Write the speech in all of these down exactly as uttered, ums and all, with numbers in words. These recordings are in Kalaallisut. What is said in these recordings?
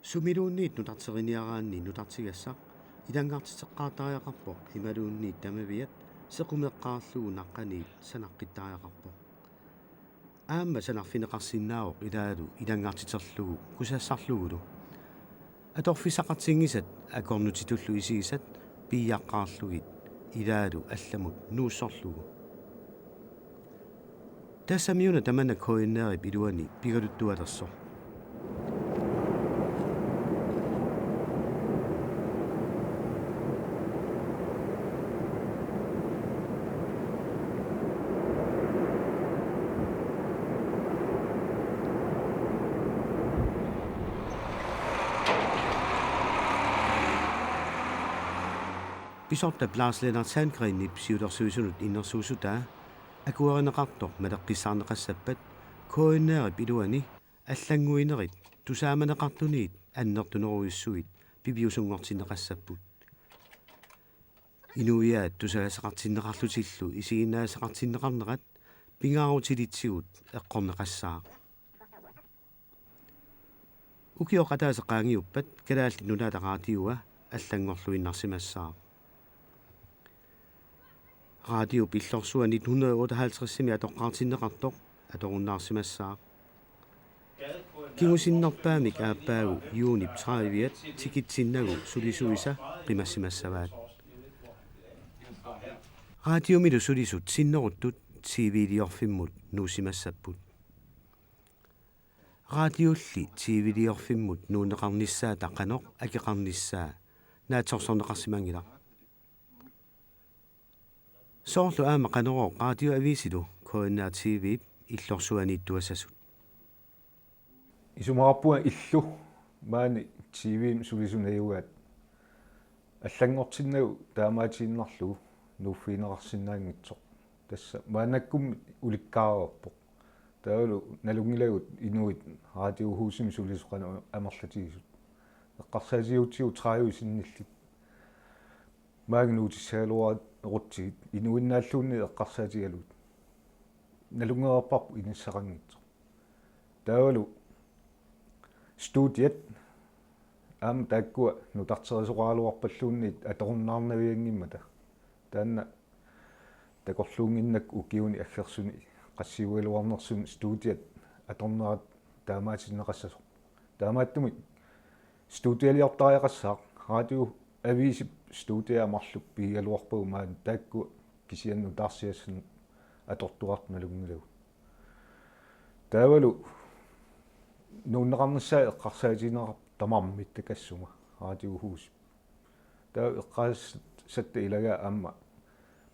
Sumiluunniit nutarteriniaraanni nutartigassaq ilanngartiteqqaartariaqarpoq imaluunniit tamaviat sequmeqqaarlugu naqqaniit sanaqqittariaqarpoq. Aamma sanarfineqarsinnaavoq ilaalu ilanngartiterlugu kusassarlugulu. Atorfissaqartinngisat akornutitullu isigisat piiaqqaarlugit ilaalu allamut nuussorlugu. Tassamiuna tamanna K N R-ip iluani pigaluttualersoq. Pisortap Lars Lennert Sandgreenip siulersuisunut innersuussutaa akuerineqartoq maleqqissaarneqassappat K N R-ip iluani allannguinerit tusaamaneqartuniit annertunerujussuit piviusunngortinneqassapput. Inuiaat tusagassaqartinneqarlutillu isiginnaagassaqartinneqarnerat pingaarutilitsigut eqqorneqassaaq. Ukioq ataaseq qaangiuppat Kalaallit Nunaata Radiua allanngorluinnarsimassaaq. Radiup illorsuaq nitten hundrede og otteoghalvtredsimi atoqqaartinneqartoq atorunnaarsimassaaq. Kingusinnerpaamik aappaagu juunip trediviat tikitsinnagu sulisuisa qimassimassavaat. Radiomilu sulisut sinneruttut T V-liorfimmut nuussimassapput. Radiulli T V-liorfimmut nuunneqarnissaata qanoq akeqarnissaa naatsorsorneqarsimanngilaq. Soorlu aamma Qanorooq radioaviisilu K N R T V-p illorsuaniittuassasut. Isumaqarpunga illu maani T V-mi sulisunajugaat allanngortinnagu taamaatiinnarlugu nuuffigineqarsinnaanngitsoq. Tassa maannakkummi ulikkaareerpoq. Taavalu nalunngilagut inuit radiohusimi sulisut qanoq amerlatigisut. Eqqarsaatigalugu tredive sinnillit. Maani nuutissagaluarutsigit inuinnaalluunniit eqqarsaatigalugit. Nalunngereerparput inissaqanngitsoq. Taavalu studiat aamma taakkua nutarterisoqaraluarpalluunniit atorunnaarnavianngimmata. Taanna takorluunnginnakku ukiuni aggersuni qassiugaluarnersuni studiat atornerat taamaatinneqassasoq. Taamaattumik studialiortariaqassaaq, radioaviisip studiaa marluk pigigaluarpagut maani taakku kisianni nutaarsiassanut atortuartut nalunngilagut. Taavalu nuunneqarnissaa eqqarsaatigineqarpoq tamarmik takassuma radiohusip. Taava eqqaassatta ilagaa aamma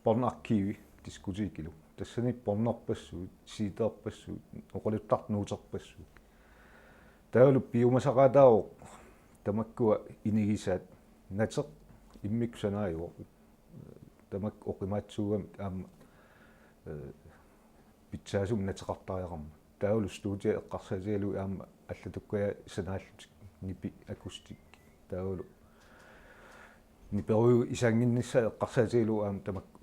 båndarkivi diskotekilu. Tassani bånderpassuit, C D-rpassuit, oqaluttartut nuuterpassuit. Taavalu piumasaqaataavoq tamakkua inigisaat, nateq immikkut sanaajuvoq. Tamakku oqimaatsuugamik aamma, eh, pitsaasumik nateqartariaqarmat. Taavalu studia eqqarsaatigalugit aamma allatukkajaat sanaallutik, nipi, akustik. Taavalu niperujuit isaannginnissaat eqqarsaatigalugit aamma tamakku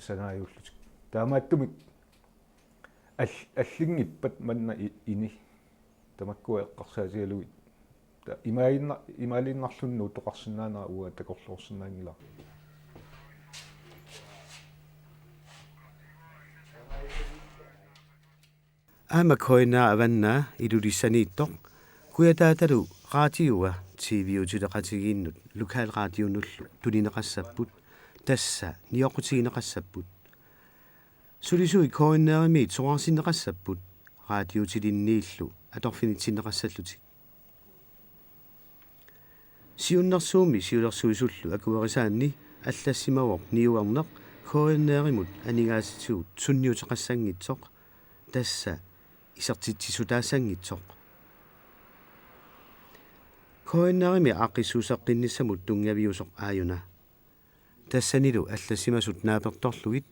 sanaajuullutik. Taamaattumik all-, allinngippat manna i-, ini tamakkua eqqarsaatigalugit. Ta-, imaaliinna-, imaaliinnarluni nuuttoqarsinnaanera uanga takorloorsinnaanngilara. Aamma K N R Avannaa Ilulissaniittoq, Kujataatalu radioa T V-utileqatigiinnut lokalradionullu tunineqassapput, tassa nioqqutigineqassapput. Sulisui K N R-imiit soraarsinneqassapput, radioutilinniillu atorfinitsinneqassallutik. Siunnersuummi siulersuisullu akuerisaanni allassimavoq niuerneq K N R-imut aningaasatigut sunniuteqassanngitsoq, tassa isertitsissutaassanngitsoq. K N R-imi aaqqissuusseqqinnissamut tunngaviusoq aajuna. Tassanilu allassimasut naapertorlugit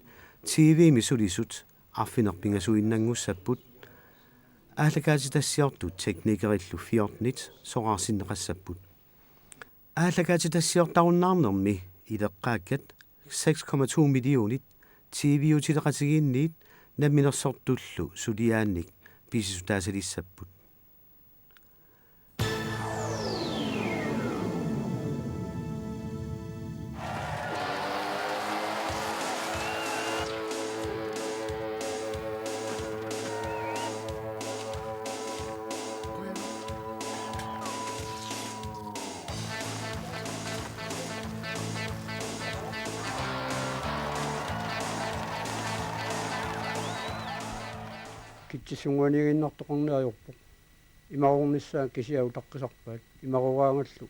T V-mi sulisut arfineq-pingasuinnanngussapput, aallakaatitassiortut teknikerillu fjortenit soraarsinneqassapput. Aallakaatitassiortarunnaarnermi ileqqaakkat seks komma to millionit T V-utileqatigiinniit namminersortullu suliaannik pisissutaasalissapput. Kitsissunnguaniiginnartoqarneq ajorpoq. Imaruornissaat kisiat utaqqisarpaat. Imaruoraangallu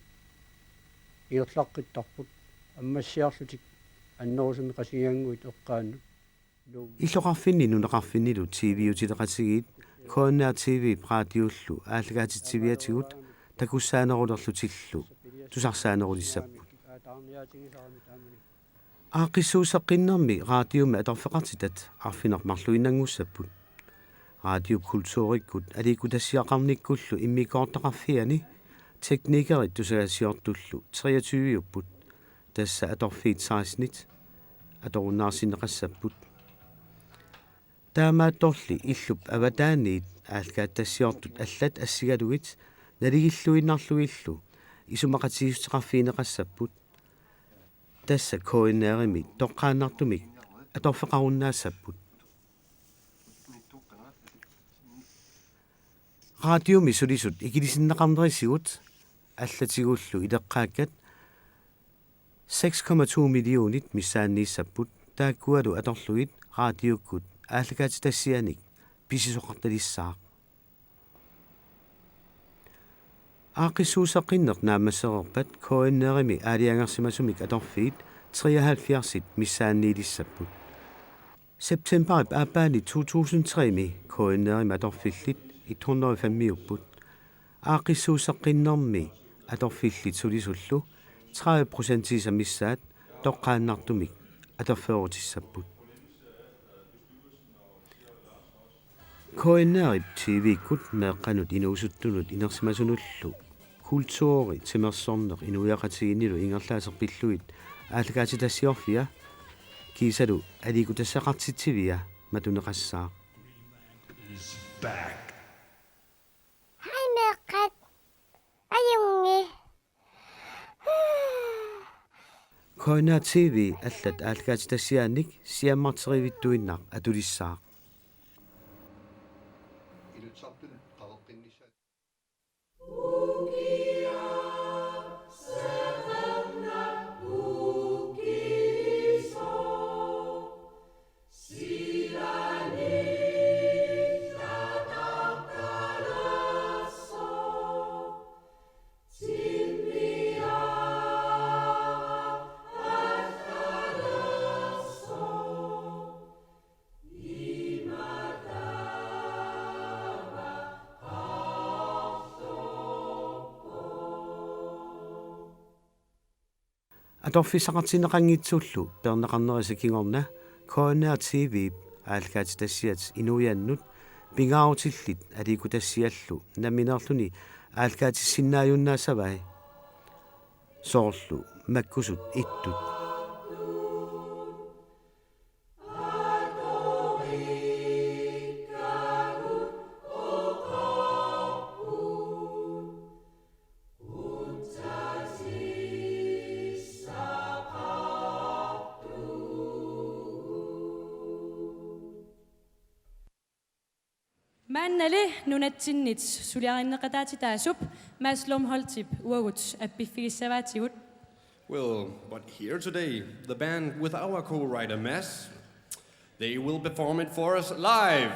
ingerlaqqittarput. Ammassiarlutik annerusumik Qasigiannguit eqqaannut. Illoqarfinni nunaqarfinnilu T V-utileqatigiit K N R T V-p raatiullu aallakaatitsiviatigut takussaanerulerlutillu tusarsaanerulissapput. Aaqqissuusseqqinnermi raatiumi atorfeqartitat arfineq-marluinnanngussapput. Raatiup kulturikkut aliikkutassiaqarnikkullu immikkoortaqarfiani teknikerit tusagassiortullu treogtyve-upput, tassa atorfiit sekstenit atorunnaarsinneqassapput. Taamaattorli illup avataaniit aallakaatitassiortut allat assigalugit nalilluinnarlugillu isumaqatigiissuteqarfigineqassapput. Tassa K N R-imi toqqaannartumik atorfeqarunnaassapput. Raatiumi sulisut ikilisinneqarnerisigut allatigullu ileqqaakkat seks komma to millionit missaanniissapput, taakkualu atorlugit raatiukkut aallakaatitassianik pisisoqartalissaaq. Aaqqissuusseqqinneq naammassereerpat K N R-imi aalajangersimasumik atorfiit treoghalvfjerdsit missaanniilissapput. Septemberip aappaani to tusind tre-mi K N R-imi atorfillit et hundrede og fem-iupput. Aaqqissuusseqqinnermi atorfillit sulisullu tredive procentiisa missaat toqqaannartumik atorfeerutissapput. K N R-ip T V-kkut meeqqanut inuusuttunut inersimasunullu kulturi timersorneq inuiaqatigiinnilu ingerlaaseq pillugit aallakaatitassiorfia kiisalu aliikkutassaqartitsivia matuneqassaaq. Is back. Hej meeqqat. Ajunngilaq. K N R T V allat aallakaatitassiaannik siammarterivittuinnaq atulissaaq. Atorfissaqartinneqanngitsullu peerneqarnerisa kingorna K N R T V-p aallakaatitassiat inuiannut pingaarutillit aliikkutassiallu nammineerluni aallakaatissinnaajunnaassavai, soorlu makkusut ittut. Maannali nunatsinnit suliarinneqataatitaasup Mads Lumholtip uagut appiffigissavaatigut. Well, but here today, the band with our co-writer Mads, they will perform it for us live.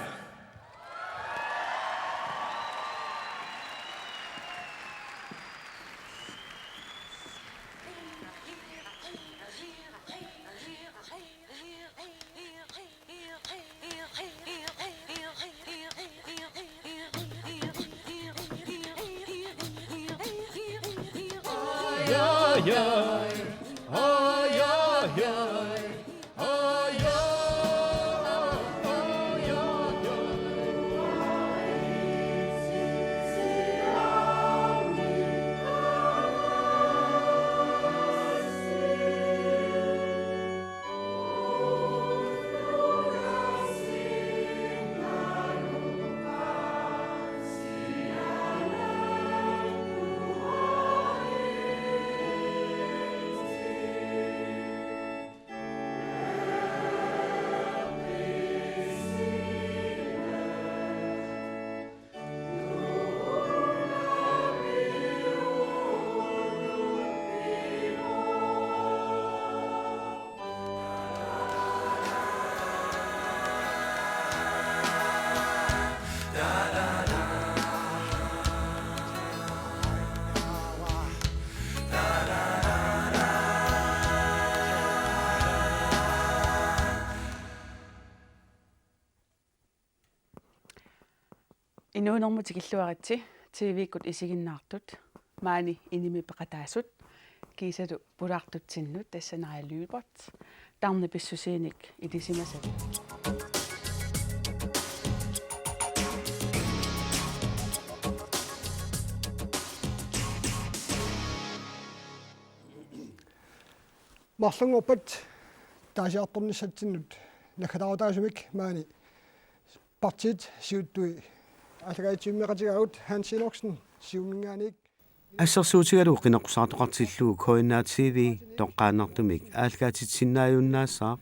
Inuunermut tikilluaritsi, T V-kkut isiginnaartut, maani inimi peqataasut, kiisalu pulaartutsinnut, tassa Naja Lyberth, tarnip pissusiinik ilisimasagut. Marlunngorpat taasiartornissatsinnut naggataarutaasumik maani partiit siuttui aallakaatitsivimmeeqatigaagut. Hans Enoksen Siumuminngaanniit. Assersuutigalugu qineqqusaartoqartillugu K N R T V toqqaannartumik aallakaatitsisinnaajunnaassaaq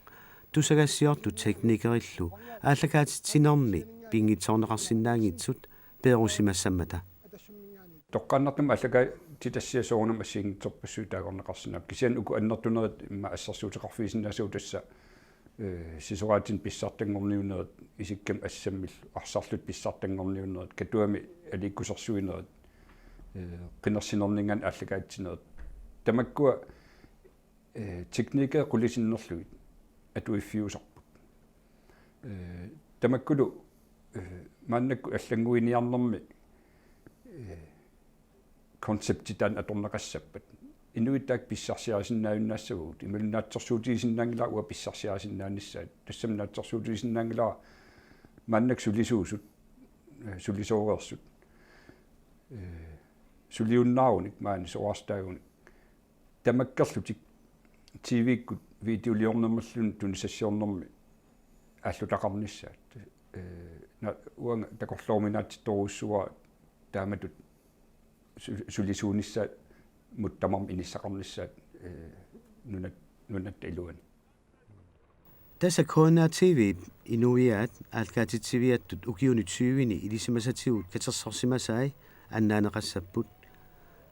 tusagassiortut teknikerillu aallakaatitsinermi pinngitsoorneqarsinnaanngitsut peerusimassammata. Toqqaannartumik aallakaatitassiaq soorunami assigiinngitsorpassuit taagorneqarsinnaavoq. Kisianni uku annertunerit immaqa assersuuteqarfigisinnaasagut tassa, eh, sisoraatinik pissartanngorniunnerit, isikkamik assammillu arsarlutik pissartanngorniunnerit, Katuami aliikkusersuinerit, eh, qinersinerninngaanniit aallakaatitsinerit. Tamakkua, eh, teknikkerit qulit sinnerlugit atuiffiusarput. Eh, tamakkulu, eh, maannakkut allannguiniarnermi, eh, koncepti taanna atorneqassappat. Inuit taakku pissarsiarisinnaajunnaassagut, imaluunniit naatsorsuutigisinnaanngilara uanga pissarsiarisinnaanissaat. Tassami naatsorsuutigisinnaanngilara maannakkut sulisuusut, eh, sulisooreersut, eh, suliunnaarunik maani soraarstaagunik. Tamakkerlutik T V-kkut videoliornermilluunniit tunisassiornermi aallutaqarnissaat. Eh, na-, uanga takorlooruminaatsittorujussuuara taamatut su-, sulisuunissamut tamarmik inissaqarnissaat, eh, nunat-, nunatta iluani. Tassa K N R T V-p inuiaat aallakaatitsiviattut ukiuni tyveni ilisimasatigut katersorsimasai annaaneqassapput.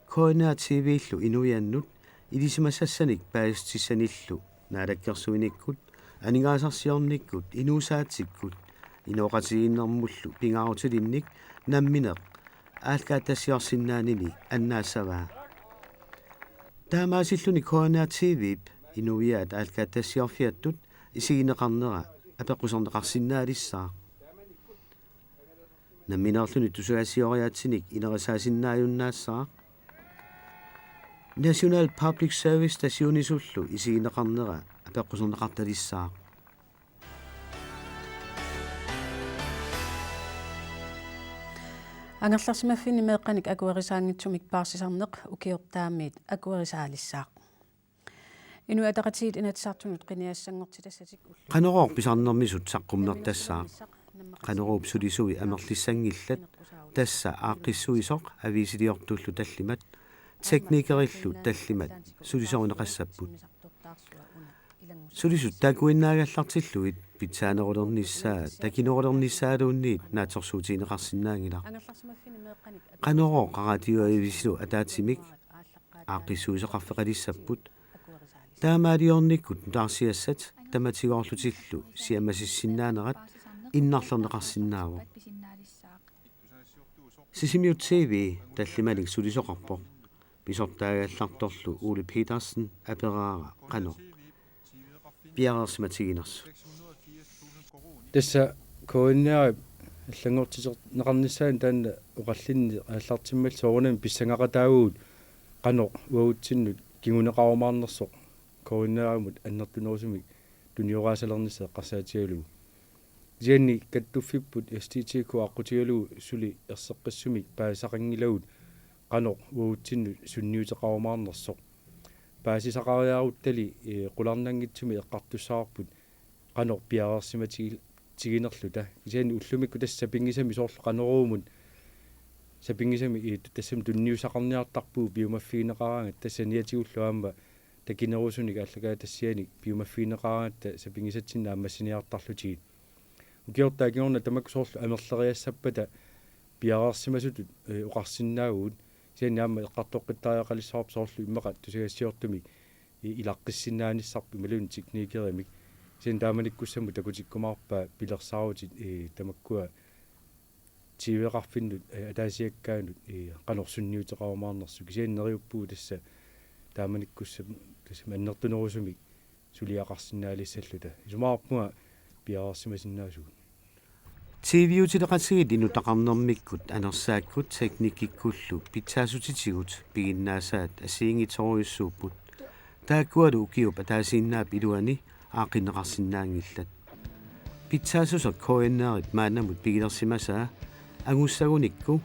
K N R T V-llu inuiannut ilisimasassanik paasissutissanillu naalakkersuinikkut, aningaasarsiornikkut, inuusaatikkut inooqatigiinnermullu pingaarutilinnik nammineq aallakaatitassiorsinnaanini annaassavaa. Taamaasilluni K N R T V-p inuiaat aallakaatitassiorfiattut isigineqarnera apeqquserneqarsinnaalissaaq. Nammineerluni tusagassioriaatsinik inerisaasinnaajunnaassaaq. National Public Service Stationisullu isigineqarnera apeqquserneqartalissaaq. Angerlarsimaffinni meeqqanik akuerisaanngitsumik paarsisarneq ukiortaamiit akuerisaalissaaq. Inuit Ataqatigiit Inatsisartunut qinigassanngortitassatik ullut. Qanorooq pisarnermisut saqqummertassaaq? Qanorooq sulisui amerlissanngillat? Tassa aaqqissuisoq aviisiliortullu tallimat, teknikerillu tallimat sulisoorneqassapput. Sulisut taakkuinnaagallartillugit pitsaanerulernissaa takinerulernissaaluunniit naatsorsuutigineqarsinnaanngilaq. Qanorooq qaratioavisilu ataatsimik aaqqissuisoqarfeqalissapput. Taamaaliornikkut nutaarsiassat tamatigoorlutillu siammasisinnaanerat innarlerneqarsinnaavoq. Sisimiut T V tallimanik sulisoqarpoq. Pisortaagallartorlu Ole Petersen aperaara qanoq piareersimatiginersut. Tassa K N R-ip allanngortiterneqarnissaanut taanna oqallinneq aallartimmallugu soorunami pissangaqataavugut qanoq uagutsinnut kinguneqarumaarnersoq K N R-imut annertunerusumik tunioraasalernissaa eqqarsaatigalugu. Kisianni kattuffipput S T T K aqqutigalugu suli erseqqissumik paasisaqanngilagut qanoq uagutsinnut sunniuteqarumaarnersoq. Paasisaqariaruttali, eh, qularnanngitsumik eqqartussavarput qanoq piareersimatigil-, tiginerluta. Kisianni ullumikkut tassa sapinngisamik soorlu Qanoruumut sapinngisamik, eh, tassami tunniussaqarniartarpugut piumaffigineqaraangat tassa saniatigullu aamma takinerusunik aallakaatitassianik piumaffigineqaraangatta sapinngisatsinnik naammassiniartarlutigit. Ukiortaat kingorna tamakku soorlu amerleriassappata piareersimasutut, eh, oqarsinnaavugut. Kisianni aamma eqqartoqqittariaqalissavarput soorlu immaqa tusagassiortumik i-, ilaqqissinnaanissamut imaluunniit teknikerimik. Kisianni taamanikkussamut takutikkumaarpaa pilersaarutit, eh, tamakkua T V-qarfinnut, eh, ataasiakkaanut, eh, qanoq sunniuteqarumaarnersut. Kisianni neriuppugut tassa taamanikkussamut tassami annertunerusumik suliaqarsinnaalissalluta. Isumaqarpunga piareersimasinnaasugut. T V-utileqatigiit inuttaqarnermikkut anersaakkut teknikkikkullu pitsaassutitigut piginnaasaat assigiinngitsorujussuupput. Taakkualu ukiup ataasiinnaap iluani aaqqinneqarsinnaanngillat. Pitsaassuseq K N R-ip maannamut pigilersimasaa angussagunikku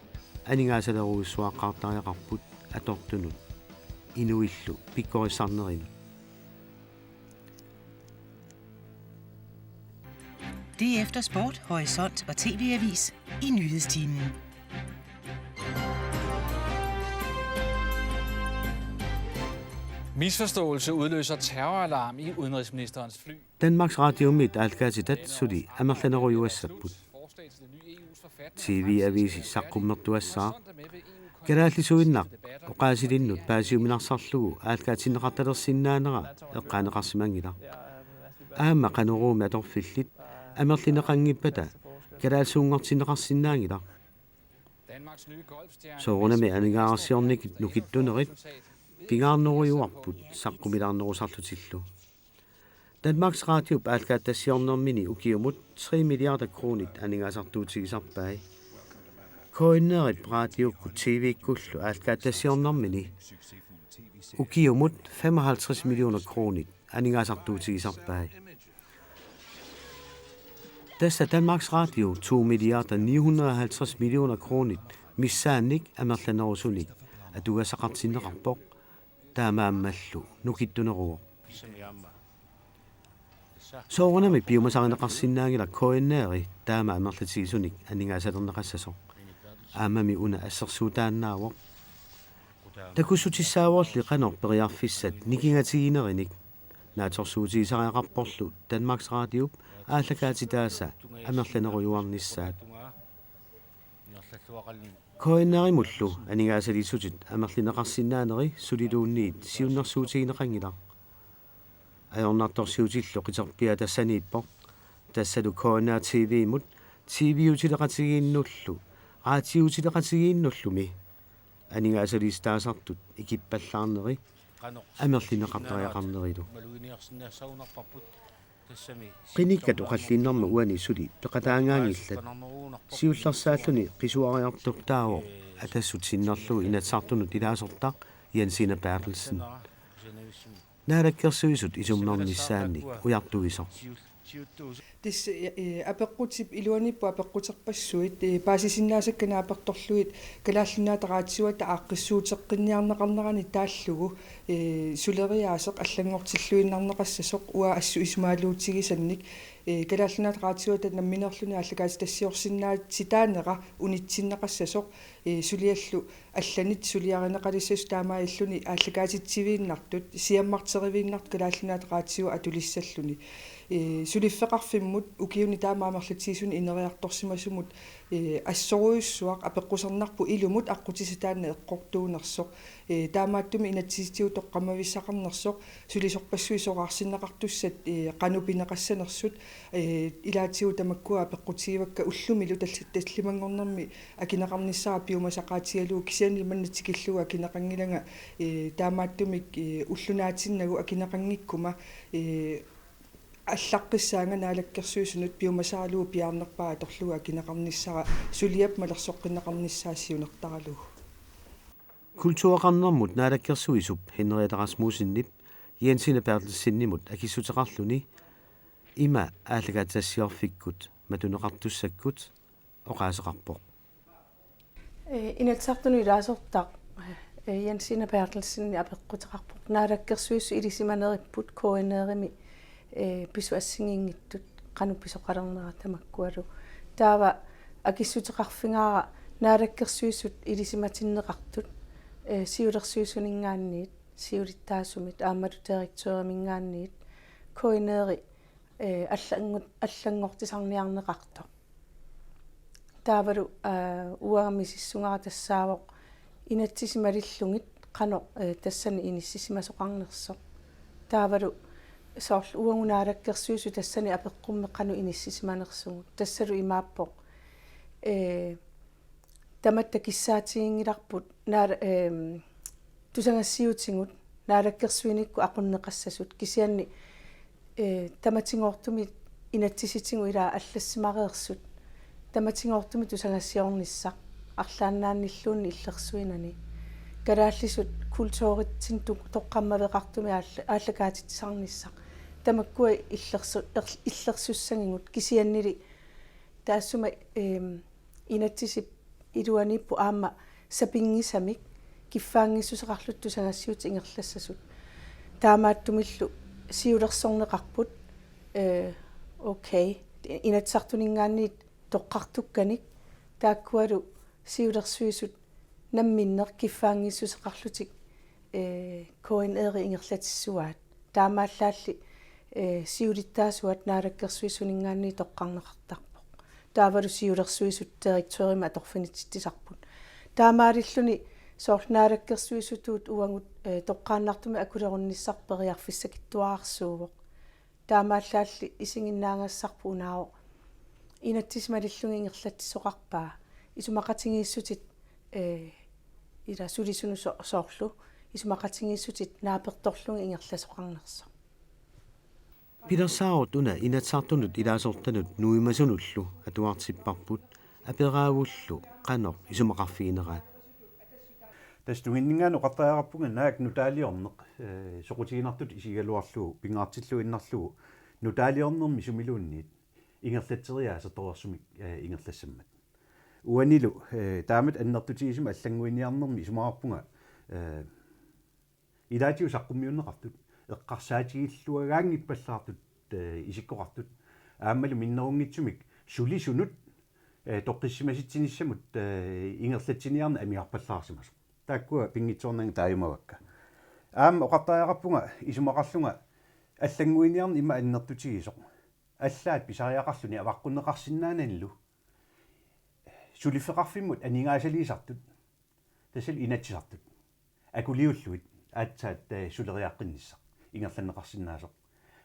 aningaasalerujussuaqqaartariaqarput atortunut inuillu pikkorissarnerinut. Det er efter sport, horisont og T V-avis i nyhedstimen. Misforståelse udløser terroralarm i udenrigsministerens fly. Danmarks Radiumit aallakaatitat suli amerlanerujuassapput. T V-aviisi saqqummertuassaaq. Kalaallisuinnaq oqaasilinnut paasiuminarsarlugu aallakaatinneqartalersinnaanera eqqaaneqarsimanngilaq. Aamma Qanoruumi atorfillit amerlineqanngippata kalaallisuunngortinneqarsinnaanngilaq. Soorunami aningaasarsiornerit nukittunerit pingaarnerujuarput saqqumilaarnerusarlutillu. Danmarks Radiup aallakaattassiornermini ukiumut tre milliarder kronit aningaasartuutigisarpai. K N R-ip radiukkut T V-kkullu aallakaattassiornermini ukiumut femoghalvtreds millioner kronit aningaasartuutigisarpai. Tassa Danmarks Radio to milliarder ni hundrede og halvtreds millioner kronit missaannik amerlanerusunik atugassaqartinneqarpoq, taamaammallu nukittuneruvoq. Soorunami piumasarineqarsinnaanngilaq K N R-i taama amerlatigisunik aningaasalerneqassasoq. Aammami una assersuutaannaavoq. Takussutissaavorli qanoq periarfissat nikingatiginerinik. Naatsorsuutigisariaqarporlu Danmarks Radiup aallakaatitaasa amerlanerujuarnissaat. K N R-imullu aningaasaliissutit amerlineqarsinnaaneri suliluunniit siunnersuutigineqanngilaq. Ajornartorsiutillu qiterpiaa tassaniippoq. Tassalu K N R T V-mut T V-utileqatigiinnullu radiuutileqatigiinnullumi aningaasaliisitaasartut ikippallaarneri amerlineqartariaqarnerilu. Qinikkat oqallinnermi uani suli peqataangaanngillat. Siullersaalluni qisuariartortaavoq Atassut sinnerlugu Inatsisartunut ilaasortaq Jensine Berthelsen. Naalakkersuisut isummernissaannik ujartuisoq. Tassa, eh, apeqqutip iluaniippoq apeqquterpassuit, eh, paasisinnaasakka naapertorlugit Kalaallit Nunaata Raatiuata aaqqissuuteqqinniarneqarnerani taallugu, eh, suleriaaseq allanngortilluinnarneqassasoq uanga assut isumaaluutigisannik, eh, Kalaallit Nunaata Raatiuata nammineerluni aallakaatitassiorsinnaatsitaanera unitsinneqassasoq, eh, suliallu allanit suliarineqalissasoq taamaalilluni aallakaatitsiviinnartut, siammarteriviinnartut Kalaallit Nunaata Raatiua atulissalluni. Eh, suliffeqarfimmut ukiuni taama amerlatigisunik ineriartorsimasumut, eh, assorujussuaq apeqqusernarpoq ilumut aqqutissaq taanna eqqortuunersoq. Eh, taamaattumik inatsisitigut toqqammavissaqarnersoq, sulisorpassuit soraarsinneqartussat, eh, qanoq pineqassanersut, eh, ilaatigut tamakkua apeqqutigivakka ullumilu tall-, tallimanngornermi akineqarnissara piumasaqaatigalugu kisianni manna tikillugu akineqanngilanga, eh, taamaattumik, eh, ullunaatinnagu akineqanngikkuma, eh, allaqqissaanga Naalakkersuisunut piumasaralugu piaarnerpaaq atorlugu akineqarnissara suliap malersoqqinneqarnissaa siunertaralugu. Kultureqarnermut naalakkersuisup Henriette Rasmussenip Jensine Berthelsenimut akissuteqarluni ima aallakaatitassiorfikkut matuneqartussakkut oqaaseqarpoq. Eh, Inatsisartunut ilaasortaq, eh, Jensine Berthelsen apeqquteqarpoq. Naalakkersuisut ilisimaneripput K N R-imi, eh, pisut assigiinngitsut qanoq pisoqalernera tamakkualu. Taava akissuteqarfigaara naalakkersuisut ilisimatinneqartut, eh, siulersuisuninngaanniit, siulittaasumit aammalu direktøriminngaanniit K N R-i, eh, allangut-, allanngortisarniarneqartoq. Taavalu, aa, uanga misissugara tassaavoq inatsisit malillugit qanoq, eh, tassani inissisimasoqarnersoq. Taavalu soorlu uagut naalakkersuisut tassani apeqqummi qanoq inissisimanersugut. Tassalu imaappoq, eh, tamatta kissaatiginngilarput naala-, ehm, tusagassiuutigut naalakkersuinikkut aqunneqassasut kisianni, eh, tamatigoortumik inatsisitigut ilaa allassimareersut Tamatigoortumik tusagassiornissaq arlaannaannilluunniit illersuinani. Kalaallisut kulturitsinnut tu-, toqqammaveqartumik aalla-, aallakaatitsisarnissaq. Tamakkua illersu-, er-, illersussagigut kisiannili taassuma, eem, inatsisip iluaniippoq aamma sapinngisamik kiffaanngissuseqarlutik tusagassiutit ingerlassasut. Taamaattumillu siulersorneqarput, ee, okay. Inatsisartuninngaanniit toqqartukkanik taakkualu siulersuisut namminneq kiffaanngissuseqarlutik, ee, K N R-i ingerlatissuaat. Taamaallaalli, ee, siulittaasuat Naalakkersuisuninngaanniit toqqarneqartarpoq. Taavalu siulersuisut direktørimik atorfinitsitsisarput. Taamaalilluni soorlu Naalakkersuisutut uagut, ee, toqqaannartumik akulerunnissaq periarfissakitsuararsuuvoq. Taamaallaalli isiginnaagassaarput unaavoq. Inatsisit malillugit ingerlatsisoqarpaa. Isumaqatigiissutit, ee, ila sulisunut so-, soorlu. Isumaqatigiissutit naapertorlugit ingerlasoqarnersoq. Pilersaarut una Inatsisartunut ilaasortanut nuimasunullu atuartipparput aperaagullu qanoq isumaqarfigineraat. Tassa tunginninngaanniit oqartariaqarpunga naak nutaaliorneq, ee, soqutiginartutut isigaluarlugu, pingaartilluinnarlugu, nutaaliornermi sumiluunniit ingerlatseriaaseq torersumik, ee, ingerlassammat. Uanilu, ee, taamatut annertutigisumik allannguiniarnermi isumaqarpunga, ee, ilaatigut saqqummiunneqartut, eqqarsaatigilluagaanngippallaartut, ee, isikkoqartut, aammalu minnerunngitsumik sulisunut, ee, toqqissisimatsinissamut, ee, ingerlatsiniarneq amigarpallaarsimasoq. Taakkua pinngitsoornagit taajumavakka. Aamma oqartariaqarpunga isumaqarlunga allannguiniarneq ima annertutigisoq. Allaat pisariaqarluni avaqqunneqarsinnaananilu suliffeqarfimmut aningaasaliisartut, tassalu inatsisartut, akuliullugit aatsaat, ee, suleriaqqinnissaq ingerlanneqarsinnaasoq.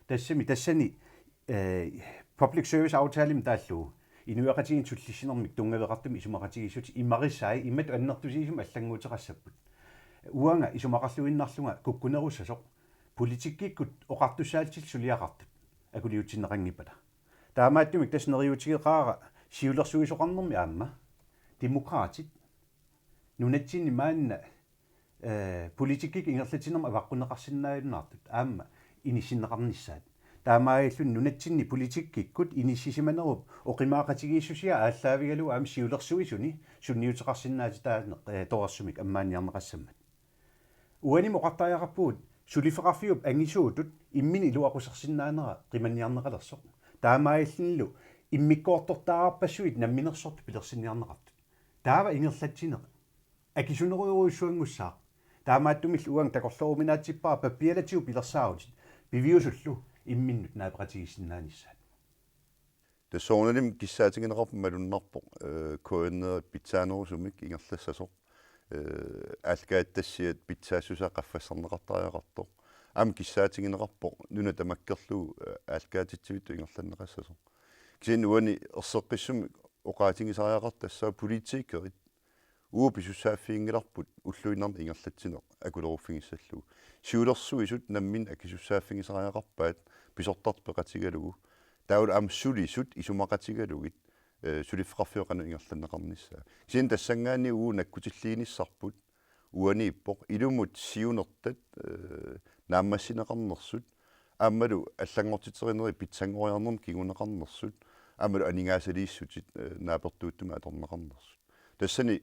Tassami tassani, ee, public service aftalemi taallugu inuiaqatigiinni sullissinermik tunngaveqartumik isumaqatigiissutit imarisai imatut annertutigisumik allannguuteqassapput. Uanga isumaqarluinnarlunga kukkunerussasoq politikkikkut oqartussaallutillu suliaqartut akuliutsinneqanngippata. Taamaattumik tassa neriuutigeqaara siulersuisoqarnermi aamma Demokraatit nunatsinni maanna, ee, politikkikkut ingerlatsinermut avaqqunneqarsinnaajunnaartut aamma inissinneqarnissaat. Taamaalilluni nunatsinni politikkikkut inissisimanerup oqimaaqatigiissusia aallaavigalugu aamma siulersuisuni sunniuteqarsinnaatitaaneq, ee, torersumik ammaanniarneqassammat. Uanimi oqartariaqarpugut suliffeqarfiup angisuutut imminut iluaqusersinnaanera qimanniarneqalersoq. Taamaalillunilu immikkoortortaarpassuit namminersortut pilersinniarneqartut. Taava ingerlatsineq akisunerujorujussuanngussaaq. Taamaattumillu uanga takorlooruminaatsippara pappialatigut pilersaarutit piviusullu imminnut naapeqatigiissinnaanissaat. Tassa soorunalimi kissaatigineqarpoq malunnarpoq, ee, K N R-ip pitsaanerusumik ingerlassasoq, ee, aallakaatitassiat pitsaassusaa qaffassarneqartariaqartoq. Aamma kissaatigineqarpoq nuna tamakkerlugu, ee, aallakaatitsivittut ingerlanneqassasoq. Kisianni uani erseqqissumik oqaatigisariaqartoq tassaavoq politikerit uagut pisussaaffiginngilarput ulluinnarni ingerlatsineq akuleruffigissallugu. Siulersuisut namminneq akisussaaffigisariaqarpaat pisortat peqatigalugu. Taavalu aamma sulisut isumaqatigalugit, ee, suliffeqarfiup qanoq ingerlanneqarnissaa. Kisianni tassanngaanniit uagut nakkutilliinissarput uaniippoq ilumut siunertat, ee, naammassineqarnersut, aammalu allanngortiterinerit pitsanngoriarnermut kinguneqarnersut, aammalu aningaasaliissutit, ee, naapertuuttumik atorneqarnersut. Tassani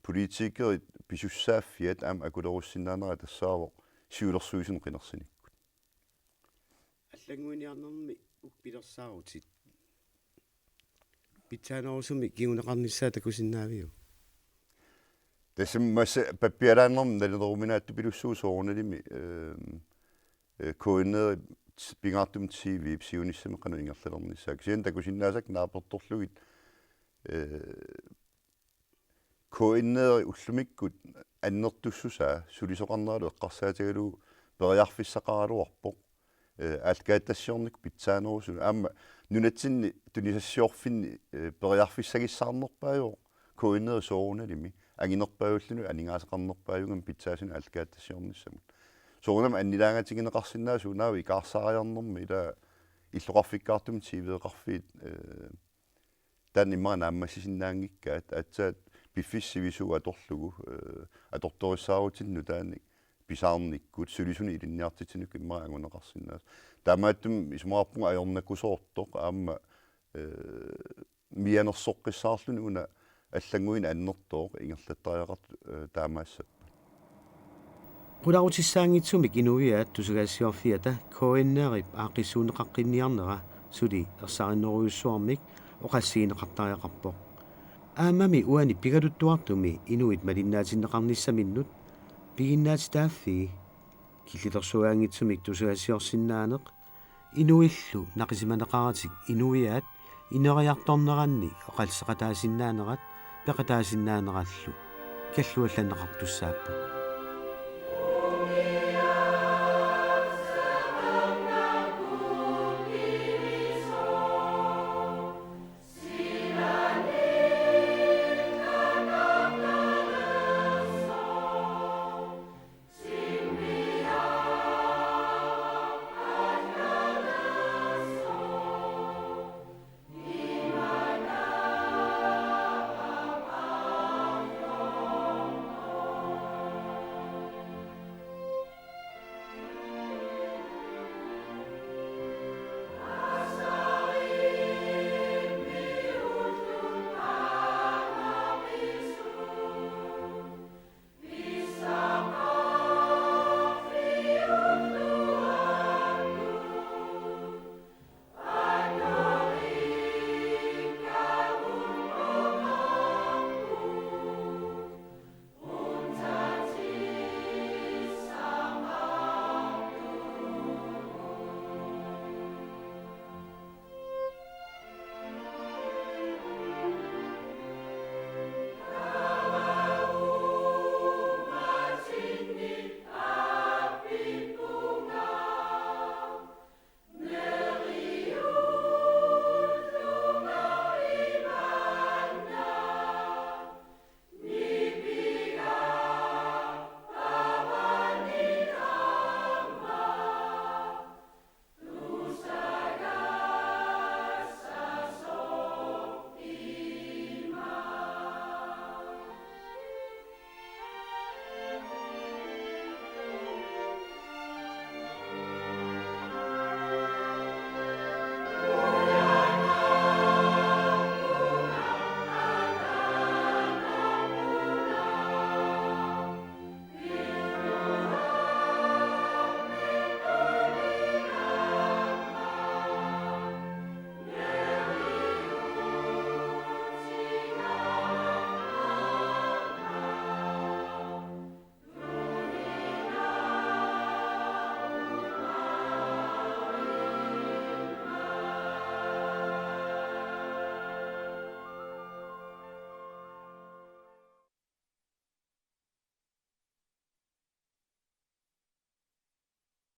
politikerit pisussaaffiat aamma akulerussinnaanerat tassaavoq siulersuisunut qinersinikkut. Allannguiniarnermi uku pilersaarutit pitsaanerusumik kinguneqarnissaa takusinnaaviuk? Tassami massa pappialaannarmik nalileruminaatsupilussuuvoq soorunalimi, ehm, eh, K N R-ip pingaartumik T V-p siunissami qanoq ingerlalernissaa. Kisianni takusinnaasakka naapertorlugit, eh, K N R-i ullumikkut annertussusaa sulisoqarneralu eqqarsaatigalugu periarfissaqaraluarpoq, eh, aallakaatitassiornikkut pitsaanerusunut. Aamma nunatsinni tunisassiorfinni, eh, periarfissagissaarnerpaajuvoq K N R-i soorunalimi, anginerpaajulluni aningaasaqarnerpaajugami pitsaasuni aallakaatitassiornissamut. Soorunami annilaangatigineqarsinnaasut unaavoq ikaarsaariarnermi ila illoqarfikkaartumik T V-qarfiit, eh, Taanna immaqa naammassisinnaanngikkaat, aatsaat piffissaq sivisuumik atorlugu, eh, atortorissaarutinnik nutaanik pisaarnikkut sulisunik ilinniartitsinerup immaqa anguneqarsinnaasut. Taamaattumik isumaqarpunga ajornakusoortoq aamma, eh, mianersoqqissaarluni una allannguineq annertooq ingerlattariaqartoq, eh, taamaassappat. Qularutissaanngitsumik inuiaat tusagassiorfiata K N R-ip aaqqissuunneqaqqinniarnera suli ersarinnerujussuarmik oqassigineqartariaqarpoq. Aammami uani pigaluttuartumi inuit malinnaatinneqarnissaminnut piginnaatitaaffii. Killilersugaanngitsumik tusagassiorsinnaaneq inuillu naqisimaneqaratik inuiaat ineriartorneranni oqalliseqataasinnaanerat peqataasinnaanerallu kalluallanneqartussaapput.